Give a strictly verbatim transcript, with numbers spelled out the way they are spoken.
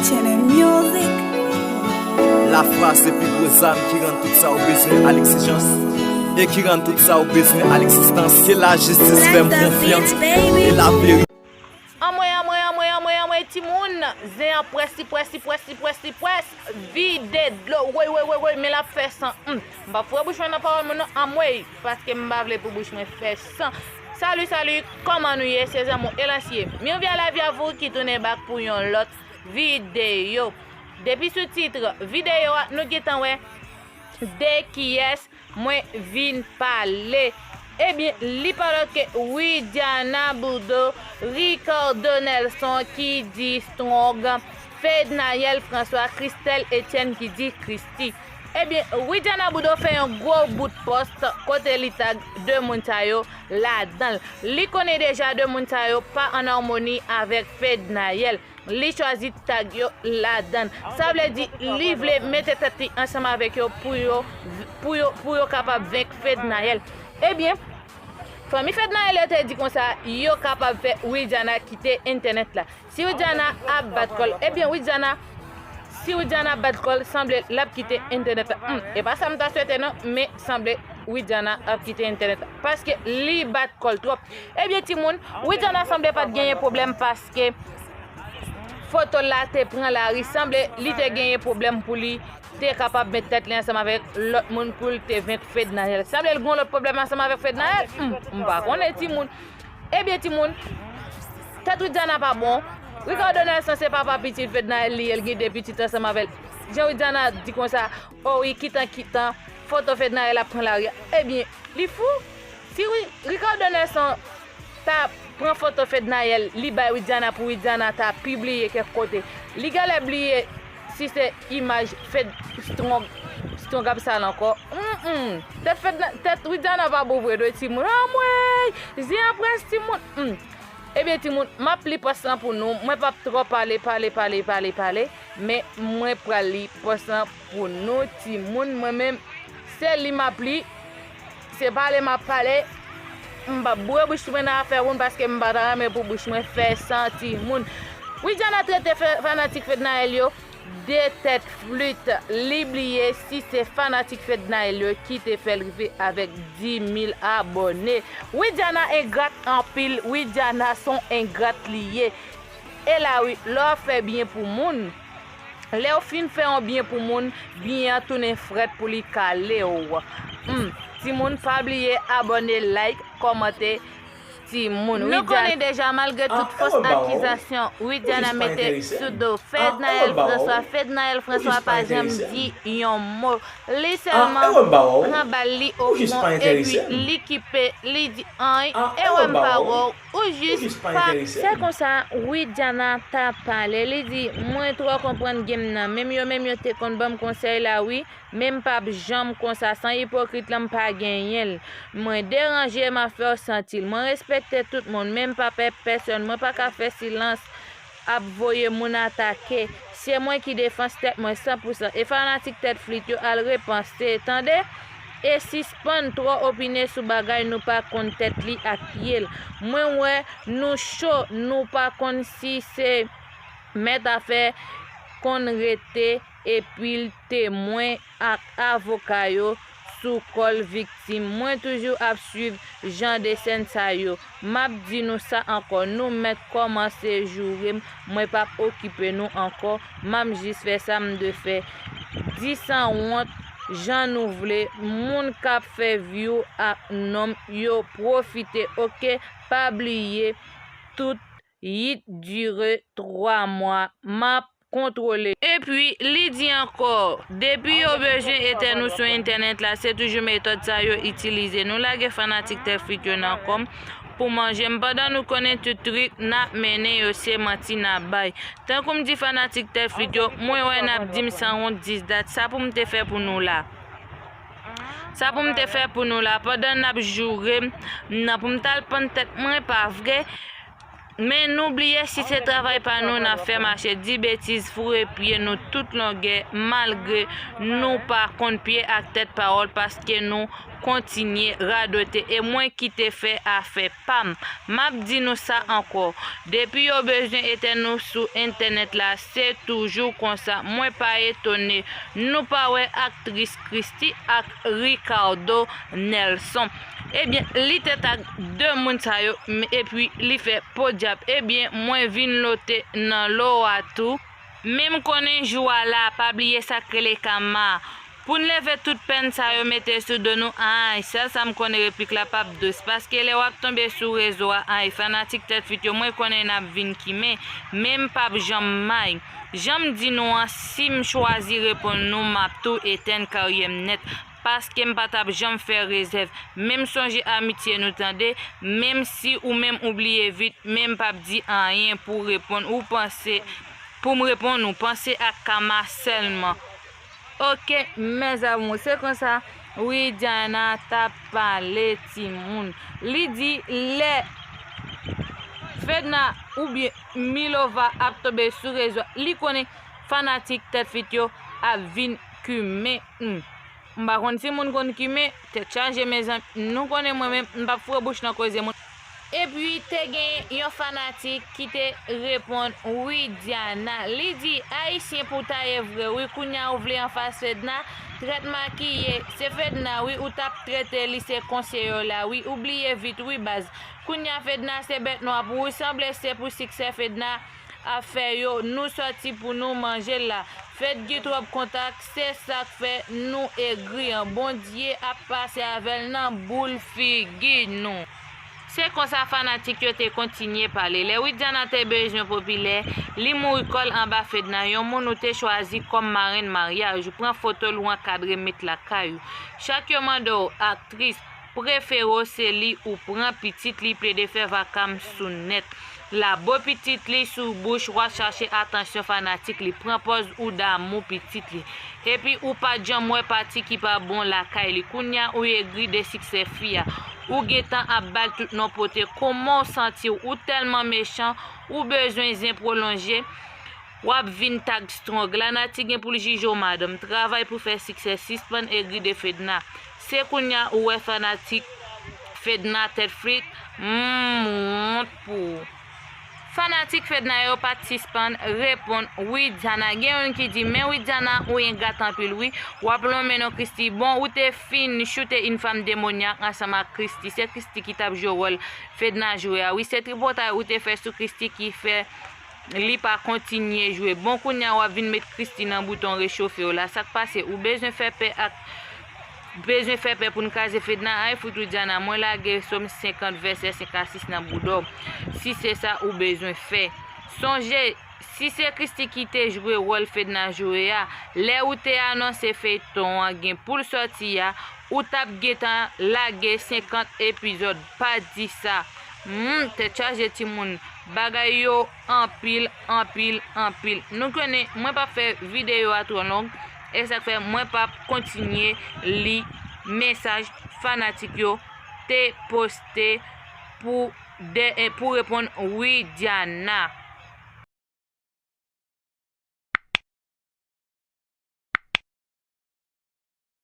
Channel Music. Lafwa se pi gwo zam ki rann tout sa w bezwen a legzijans e ki rann tout sa w bezwen a legzistans. Ke lajistis fè m konfyans e laverite. Anmwey, anmwey, anmwey, anmwey, anmwey, timoun. Zen an près, li près, li près, li près, li près. Vide dlo. Woy, woy, woy, woy, men l ap fè san. Hmm. M p ap foure bouch mwen nan pawòl moun non, anmwey, paske m pa vle pou bouch mwen fè san. Salut, salut, kòman nou ye? Se zanmi w Elas ye. Mirvia la vie à vous ki tounen back pou yon lòt videyo. Depi sou tit videyo a, nou gentan wè de kiyès mwen vin pale. Ebyen, li pa lòt ke Widiana Boudreau, Ricardo Nelson ki di Strong, Fednaelle François, Christelle Etienne ki di Christy. Ebyen, Widiana Boudreau fè yon gwo bout pòs kote li tag de moun sa yo ladan l. Li konnen deja de moun sa yo pa an amoni avèk Fednaelle. Li chwazi tag yo ladan l. Sa vle di, li vle mete tèt li ansanm avèk yo pou yo, pou yo, pou yo kapab venk Fednaelle. Ebyen, fanmi Fednaelle yo te di konsa, yo kapab fè Widiana kite entènèt la. Si Widiana ap bat kò l, ebyen, Widiana, si Widiana ap bat kò l, sanble l ap kite entènèt la. Hmm, e pa sa m ta swete non, men sanble Widiana ap kite entènèt la. Paske li bat kò l twòp. Ebyen, timoun, Widiana sanble pa t genyen pwoblèm paske foto l la te pran lari. Sanble li te genyen pwoblèm pou li te kapab met tèt li ansanm avèk lòt moun pou l te venk Fednaelle. Sanble l gen yon lòt pwoblèm ansanm avèk Fednaelle? Hmm, m pa konnen, timoun. Ebyen, timoun, tèt Widiana pa bon. Ricardo Nelson se papa pitit Fednaelle li ye, l gen de pitit ansanm avè l. Jan Widiana di konsa, o wi, kitan, kitan, foto Fednaelle ap pran lari a. Ebyen, li fou. Si Ri-, Ricardo Nelson ta pran foto Fednaelle, li bay Widiana pou Widiana ta pibliye kèk kote, li genlè bliye si se imaj Fed Strong, Strong ap sal ankò. Mm, mm. Tèt Fedna-, tèt Widiana pa bon vre non, timoun. Anmwey! Zen an près, timoun. Mm. Ebyen, timoun, m ap li pòs lan pou nou. Mwen p ap twò pale, pale, pale, pale, pale. Men mwen pral li pòs lan pou nou, timoun. Mwen menm, se li m ap li. Se pale m ap pale. M p ap boure bouch mwen nan afè moun paske m pa ta renmen pou bouch mwen fè san, timoun. Widiana trete fè-, fanatik Fednaelle yo de tèt flit. Li bliye si se fanatik Fednaelle yo ki te fè l rive avèk dis mil abòne. Widiana engrat anpil. Widiana se yon engrat li ye. E la wi, lè w ap fè byen pou moun, lè w fin fè yon byen pou moun, byen an tounen frèt pou li kale w. Hmm, timoun, pa bliye abòne, like, kòmante, timoun. Nou konnen deja, malgre tout fòs akizasyon Widiana mete sou do Fednaelle François, Fednaelle François pa janm di yon mo. Li sèlman pran bal li o fwon, epi li kipe, li di anyen, e wè m pa wè w, ou jis pa. Se konsa, Widiana t ap pale, li di, mwen twò konprann game nan, menm yo menm yo te konn ban m konsèy la wi, men m p ap janm konsa, san ipokrit lan m pa genyen l. Mwen deranje, m ap fè w santi l. Mwen respekte tout moun, men m pa pè pèsonn, mwen pa ka fè silans ap voye moun atake. Se mwen ki defans tèt mwen san pou san. E fanatik tèt flit yo al repanse, tande? E sispann twò opine sou bagay nou pa konn tèt li ak pye l. Mwen wè nou cho, nou pa konn si se mèt afè konn rete epi l temwen ak avoka yo sou kò l viktim. Mwen toujou ap swiv jan de sèn sa yo. M ap di nou sa ankò, nou mèt kòmanse joure m, mwen p ap okipe nou ankò, m ap jis fè sa m dwe fè. Di sanwont, jan nou vle, moun k ap fè view ak non m yo pwofite, oke? Pa bliye, tout yit dire twa mwa. M ap kontwole. Epi, li di ankò, depi yo bezwen etèn ou sou entènèt la, se toujou metòd sa yo itilize. Nou lage fanatik tèt frit yo nan kò m pou manje m. Pandan nou konnen tout trik n ap mennen yo, se manti n ap bay. Tankou m di fanatik tèt frit yo, mwen wè n ap di m sanwont dis dat. Sa pou m te fè pou nou la? Sa pou m te fè pou nou la? Pandan n ap joure m nan pou m t al pann tèt mwen, pa vre? Men nou bliye si se travay pa nou n ap fè mache di betiz foure pye nou tout longè malgre nou pa konn pye ak tèt pawòl paske nou kontinye radote e mwen ki te fè afè pa m. M ap di nou sa ankò, depi yo bezwen etèn nou sou entènèt la se toujou konsa. Mwen pa etone nou pa wè aktris Christie ak Ricardo Nelson. Ebyen li tèt ak de moun sa yo epi li fè podyab. Ebyen mwen vin lote nan lo a tou. Men m konnen jou a la, pa bliye sa k rele kama. Pou n leve tout pèn sa yo mete sou do nou, ay, sèl sa m konnen replik la p ap dous, paske lè w ap tonbe sou rezo a, ay, fanatik tèt fit yo, mwen konnen n ap vin kimen, men m p ap janm may. Jan m di nou an, si m chwazi reponn nou, m ap tou etèn karyè m nèt, paske m pa t ap janm fè rezèv. Men m sonje amitye nou tande, menm si ou menm ou bliye vit, men m p ap di anyen pou reponn ou panse, pou m reponn ou, panse ak kama sèlman. Ok, mes amours, se konsa Widiana t ap pale timoun. Li di lè Fedna oubyen Milova ap tonbe sou rezo, li konnen fanatik tèt fit yo ap vin kimen. Hmm. M pa konn si moun konn kimen, tèt chaje mezanmi. Nou konnen mwen menm, m p ap foure bouch nan koze moun. Epi te gen yon fanatik ki te reponn Widiana. Li di, Ayisyen pou ta ye vre wi, kounya ou vle anfas Fedna, trèt makiye, se Fedna wi, ou t ap trete li se konseye w la wi, ou bliye vit wi baz. Kounya Fedna se bèt nwa pou ou, sanble se pou siksè Fedna ap fè yo, nou sòti pou nou manje l la. Fed gen twòp kontak, se sa k fè nou egri an. Bondye ap pase avè l nan boul figi nou. Se konsa fanatik yo te kontinye pale. Lè Widiana te bezwen popilè, li mouri kò l anba Fedna, yon moun ou te chwazi kòm marenn maryaj ou, pran foto l ou ankadre met lakay ou. Chak yo mande w aktris prefere w se li ou pran pitit li plede fè vakam sou nèt la, bo pitit li sou bouch w ap chache atansyon fanatik li, pran pòz ou damou pitit li. Epi ou pa t janm wè pati ki pa bon lakay li. Kounya ou egri de siksè fi a. Ou gentan ap ba l tout non pote. Kòman w santi w? Ou tèlman mechan, ou bezwen zen pwolonje. W ap vin tag strong. Lanati gen pou l jije w madanm. Travay pou fè siksè. Sispann egri de Fedna. Se kounya ou wè fanatik Fedna tèt frit. Mmm, wont pou ou. Fanatik Fedna yo pa t sispann reponn Widiana. Gen youn ki di, men Widiana, ou engra anpil wi. W ap lonmen non Christie. Bon, ou te fin choute une femme démoniaque ansanm ak Christie. Se Christie ki t ap jwe wòl Fedna jwe a wi. Se tripotay ou te fè sou Christie ki fè li pa kontinye jwe. Bon, kounya w ap vin met Christie nan bouton rechofe w la. Sa k pase? Ou bezwen fè pè ak bezwen fè pè pou n kraze Fedna? Ay fout Widiana, mwen lage Sòm senkant vèsè senk a sis nan bouda w, si se sa ou bezwen fè. Sonje, si se Christie ki te jwe wòl Fedna jwe a, lè ou te anonse feyton an gen pou l sòti a, ou t ap gentan lage senkant epizòd. Pa di sa. Humm, tèt chaje timoun. Bagay yo anpil, anpil, anpil. Nou konnen, mwen p ap fè videyo a twò long. E sa k fè mwen p ap kontinye li mesaj fanatik yo te poste pou de, pou reponn Widiana.